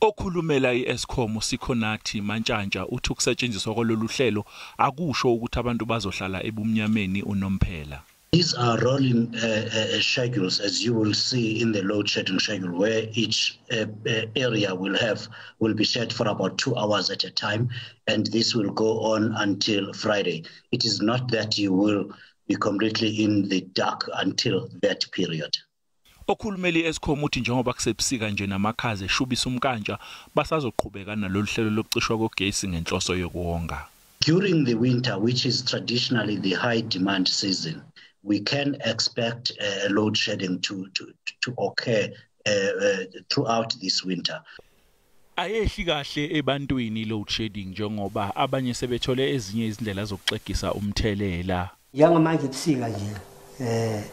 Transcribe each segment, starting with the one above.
Okhulumela i-Eskom uSikhonathi Mantshantsha uthi ukusetshenziswa kwalolu hlelo akusho ukuthi abantu bazohlala ebumnyameni unomphela. These are rolling schedules, as you will see in the load shedding schedule, where each area will be shed for about 2 hours at a time, and this will go on until Friday. It is not that you will be completely in the dark until that period. Okhulumela i-Eskom uthi njengoba kusebusika nje namakhaza eshubisa umkantsha basazoqhubeka nalolu hlelo lokucishwa kogesi ngenhloso yokuwonga. During the winter, which is traditionally the high demand season, we can expect load shedding to occur throughout this winter. Ayehli kahle ebantwini load shedding njengoba abanye sebethole ezinye izindlela zokuxegisa umthelela. Njengamanje ebusika nje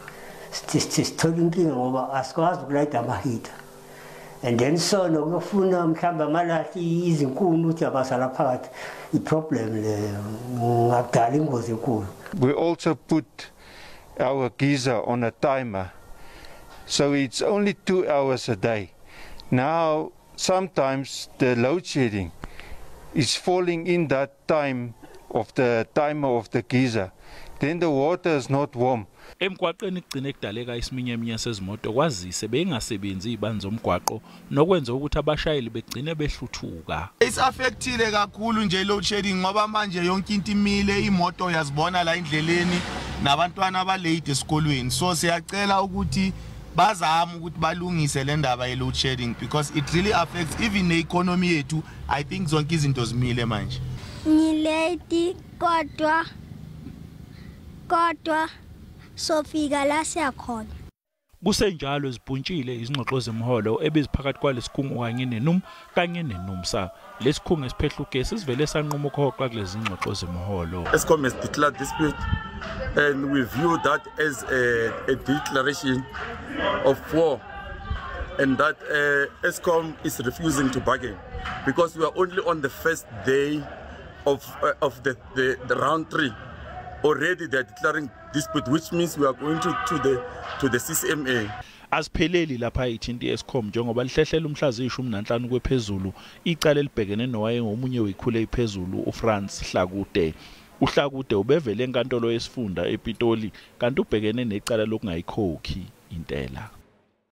sithola inkinga ngoba asikwazi ukulayida ama-heater, and then sona kuyofuna mhlawumbe amalahle, izinkuni, ukuthi abasala phakathi. I-problem leyo ngakudala ingozi enkulu. We also put our geyser on a timer, so it's only 2 hours a day. Now, sometimes the load shedding is falling in that time of the timer of the geyser. Then the water is not warm. Emgwaqeni kugcine kudaleka isiminyaminya sezimoto kwazise bengasebenzi izibani zomgwaqo nokwenza ukuthi abashayeli begcine behluthuka. Isi-affectile kakhulu nje load shedding ngoba manje yonke into imile, imoto uyazibona la endleleni, nabantwana aba-late esikolweni. So siyacela ukuthi bazame ukuthi balungise le ndaba ye-load shedding because it really affects even ne-economy yethu. I think zonke izinto zimile manje. Ngi-late kodwa sofika la siyakhona. Kusenjalo zibhuntshile izingxoxo zemiholo ebeziphakathi kwalesikhungo kanye neNUM kanye neNUMSA. Lesikhungo esiphehla ugesi sivele sanquma ukuhoxa kulezi ngxoxo zemiholo. Eskom has declared dispute, and we view that as a declaration of war, and that Eskom is refusing to bargain because we are only on the first day of the round three. Already they are declaring dispute, which means we are going to the CCMA. Azipheleli lapha ithinta i-Eskom njengoba lihlehlela umhla ziyi-15 kwephezulu icala elibhekene nowayengomunye wekhulu ephezulu uFrans Hlakude. UHlakude ubevele enkantolo yesifunda ePitoli kanti ubhekene necala lokungayikhokhi intela.